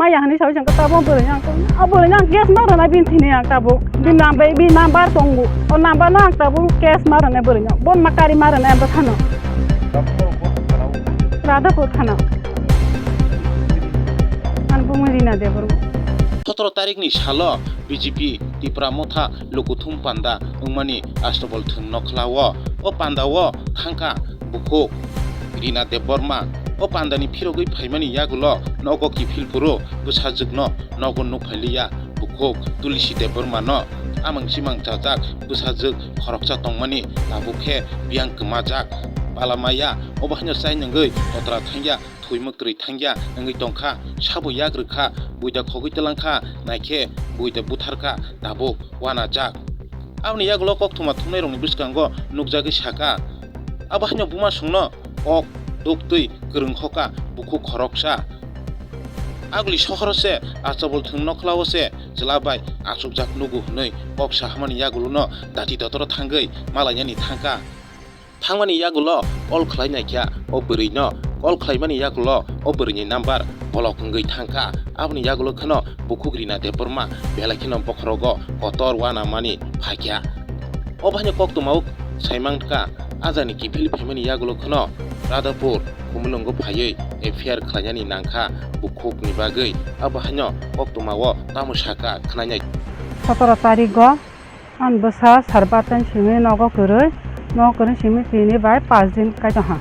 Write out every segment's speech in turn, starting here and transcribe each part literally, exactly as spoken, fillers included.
Yang hani sawi jang kata bo bwrwi yang tong. A bwrwi yang gas ma rana bin thini yang tabo. Bin number bin number tongo. O number no ang tabo gas ma rana bwrwi no. Bon ma kari ma rana ang thano. Radhapur thana. An bumui Rina Debbarma. Sotoro tarikni salo B J P Tipra Motha Lukuthum Panda wngmani Astobol Thwng Nokhlao. O pandao thangkha bukhuk Rina Debbarma. O pandani phirogwi phaimani yagulo nogo kiphil phuru bwsajwkno nogo nukphailiya bukhuk Tulsi Debbarmano. Amang chimang chajak bwsajwk khoroksa tongmani tabuk khe biyang kwmajak. Balamaya obo haino chainwngwi kotra thangya. Thwi mwktwrwi thangya wngwi tongkha, sabo yak rwkha, buida khogwi twlangkha, naikhe buida butharkha, tabuk wanajak. Aboni yagulo koktwma thumnairokni bwskango nukjagwi sakha, abo haino bumasongno kok duktwi kwrwng hoka bukhuk khoroksa. Aguli sohoro se Astobol Thwng Nokhlao se chwla bai achukjak nugo hwnwi kok sahamani yagulono dati dotoro thangwi malainani thangkha. Thangmani yagulo call khlai naikha o bwrwino, call khlaimani yagulo o bwrwini number block wngwi thangkha. Aboni yagulo kheno bukhuk Rina Debbarma belai kheno bokhorogo kotor wanamani phaikha. O bahaino koktwmao saimankha, ajani kiphil phaimani yagulo kheno Radhapur Khumulwngo phaiwi F I R khlainani nangkha bukhukni bagwi. Abo haino koktwmao tamo sakha khnainai. Sotoro tarigo. Ang bwsa sarbatan simi nogo kwrwi, nogo kwrwi simi tini bai pas din kai tongha.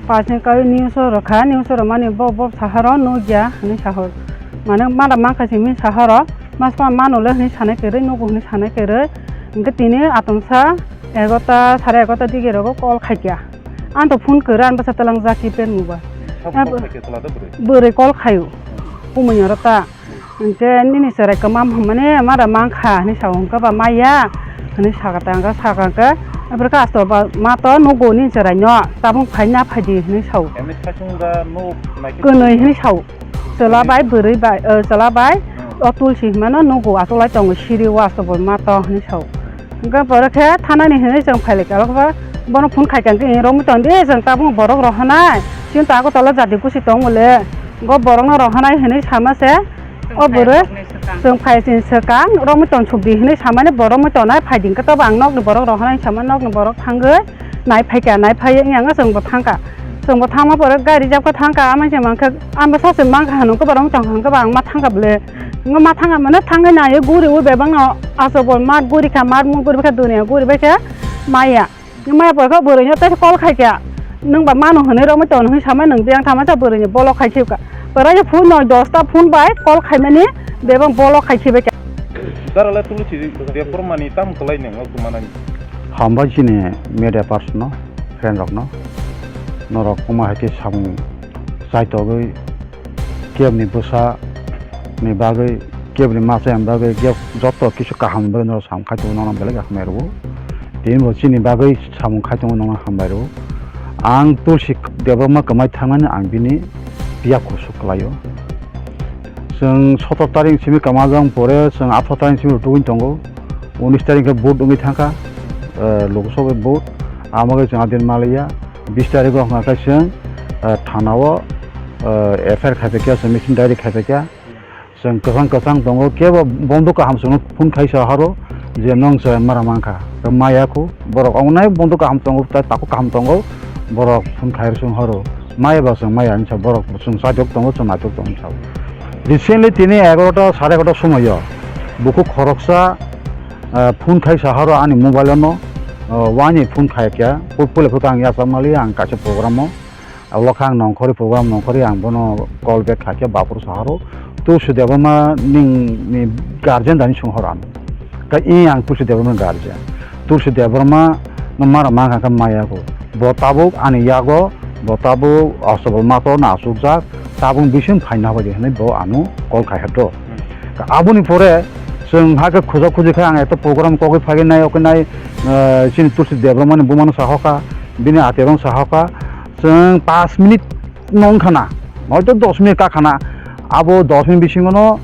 Pas din kai news o rwkha, news o rwmani bo, bo saharo nukya hwnwi saho. Mane mada mankha simi saharo, mas ma mano le hwnwi sanai kwrwi, nugo hwnwi sanai kwrwi. Hwnkhe tini atomsa egarota, sare egarota digi rogo call khaikya. Ang to phone kwrwi, ang bwsa twlangjak keypad mobile. Sabo call khaikya, chwla da bwrwi? Bwrwi call khaio. Kumui oro ta. Hwnkhe nini chwrai kwmam hwnmani mada mankha hwnwi sa hwnkhe ba maya hwnwi sakha ta hwnkhe sakha hwnkhe aphuru khe astor ba ma to nugo nini chwraino tabuk phaina phaidi hwnwi sao. Emni khachung da nuk naikhe kwnwi hwnwi sao. Chwla bai bwrwi bai, o chwla bai o tulsi hwnmano nugo achuk lai tongo siri o astor bo ma to hwnwi sao. Hwnkhe borok khe thanani hwnwi chwng phailaikha, bono phone khaikha hwnkhe romwi tongdi chwng tabuk borok rohornai chini to Agartala jadi kusi tongmole. Go borokno rohornai hwnwi sama se. O bwrwi chwng phai chini swkang romwi tong sukdi hwnwi samani borok romwi tongnai phaidi hwnkhe tobo ang nokni borok rohornai sama nokni borok thangwi nai phaikha, nai phaiwi wngya chwngbo thangkha. Chwngbo thangma pore gari japkha thangkha, amai se mankha, ang bwsa se mankha hwnwi borok wng tongkha hwnkhe ba ang ma thangkha bwle. Wngkha ma thangkha mane thangwi naiwi guriwi bebakno achukbo mat gurikha, mat mung guribakha duniya guribaikha maya. Maya porkha bwrwino tei call khaikha. Nwng ba mano hwnwi romwi tong hwnwi samai nwng biyang tama sa bwrwini bolok khai thibkha. Bwrwini phone noi dosta phone bai call khaimani bebak bolok khai thibakha. Darale Tulsi Debbarmani tam kwlai nwng o kwmanani. Hambai chini media person no, friend rok no. Norok kwma hai khe samung chaitogwi kebni bwsa ni bagwi, kebni masa ni bagwi, keb joto kisu kaham ni bagwi norok sam khai tongo, nono belai khe hambai rwo. Tini bo chini bagwi samung khai tongo, nono hambai rwo. Ang Tulsi Debbarma kwmai thangmani ang bini piya kusu kwlaio. Chwng sotor tarik simi kwmajak pore, chwng atharo tarik simi rutugwi tongo. Unis tarik khe vote wngwi thangkha, eh, Lok Sabha vote. Amo khe chwng adin maliya. Bis tarigo hwnka khe chwng, eh, thana o, eh, F I R khaipaikha, chwng machine diary khaipaikha. Chwng kwchang kwchang tongo, kebo bondo kaham chwngno phone khaisa haro je nwng chwrai mara mankha. Maya khu borok ongnai bondo kaham tongo, tai takhuk kaham tongo, borok phone khai chwng haro. Maya ba chwng maya hinsa borok chwng chajak tongo, chwng naitok tongo hinsa. Recently tini egarota, sare egarota somoio bukhuk khoroksa, eh, phone khaisa haro ani mobile no, eh, wani phone khaikha, pu-, pule phu ang yachak mali ang kaisa program o. Abo khe ang nongkhorwi program nongkhorwi ang bono call back khaikhe baphuru saharo, Tulsi Debbarma nini guardian dani swnghor ano. Khe i ang Tulsi Debbarma guardian. Tulsi Debbarma no mara mankha khe maya bo. Bo tabuk ani yago, bo tabuk Astobol mato no achukjak, tabuk bising phaina hoidi hwnwi bo ano call khai hado. Khe aboni pore chwng hakhe khujak khuji khe ang eto program kogwi phagwi nai, okhe nai, eh, chini Tulsi Debbarma ni buma no sahokha, bini ati rok no sahokha. Chwng pash minute no wngkha na, hoito dos minute kakha na, abo dos minute bisingo no,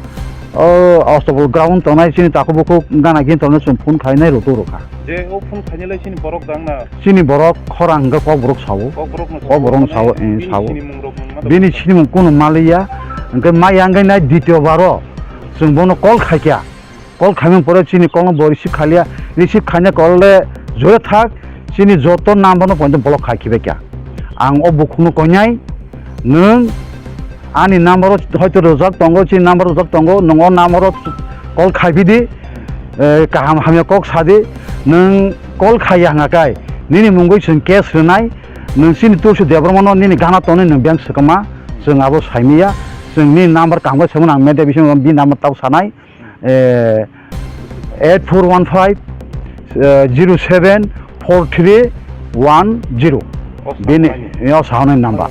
o, Astobol ground tongnai chini takhuk bukhuk gana gini tongnai chwng phone khainai rwtwi rwkha. Je o phone khainai lai chini borok dang na? Chini borok khorang hwnkhe Kokborok sao. Kokborok no Kokborok no sao, eh, bini sao. Sinimung rok no ma Bini sinimung kunu maliya, Hwnkhe maya wngkhe nai ditio baro chwng bono call khaikha. Call khaimani pore chini call no bo receive khaliya, receive khaina call le jora thak, chini joto number no pointo block khai khibai kha. Ang o bukhukno koinai, nwng ani number o hoito rwjak tongo, chini number rwjak tongo, nwng o number o call khaibi di, eh, kaham hamya kok sadi, nwng call khaiya hwnga kai, nini mungwi chwng case rwnai, nwng chini tulsi Debbarma no nini gana tonwi nwng beng swkama, chwng abo saimaya, chwng nini number kaham khe swngmano ang media bisingo bini number tabuk sanai, eh, eight four one five, eh, zero seven four three one zero. Bini, yo, sahanai number.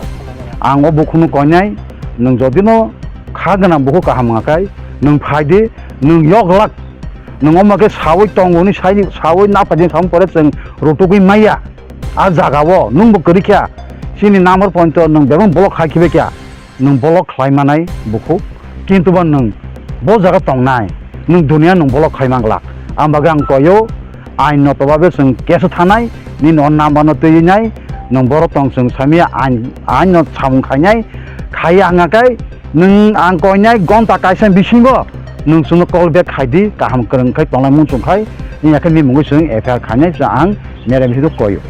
Ang o bukhukno koinai, nwng jodino kha gwnang bukhuk kaham wngkha kai, nwng phai di, nwng yok lak, nwng omo khe sawi tongo ni sai, sawi na phai di, samung pore chwng rutugwi maya. A jaga o nwng bo kwrwi kha, chini number pointo nwng bebak block khai khibai kha. Nwng block khlai manai bukhuk, kintu ba nwng bo jaga tongnai, nwng dunia nwng block khai manglak. Ang bagwi ang koyo, ain no tobabe chwng case o thanai, nini o number no twiwi nai, nwng borok tong chwng samya ain, ain no samung khainai, khaiya hwnga khe nwng ang koinai gonta kaisa bisingo nwng chwngno call back khai di, kaham kwrwng khai tongnai mung chwng khai, wngya khe nini mungwi chwng F I R khainai, chwng ang mere bisingo koyo.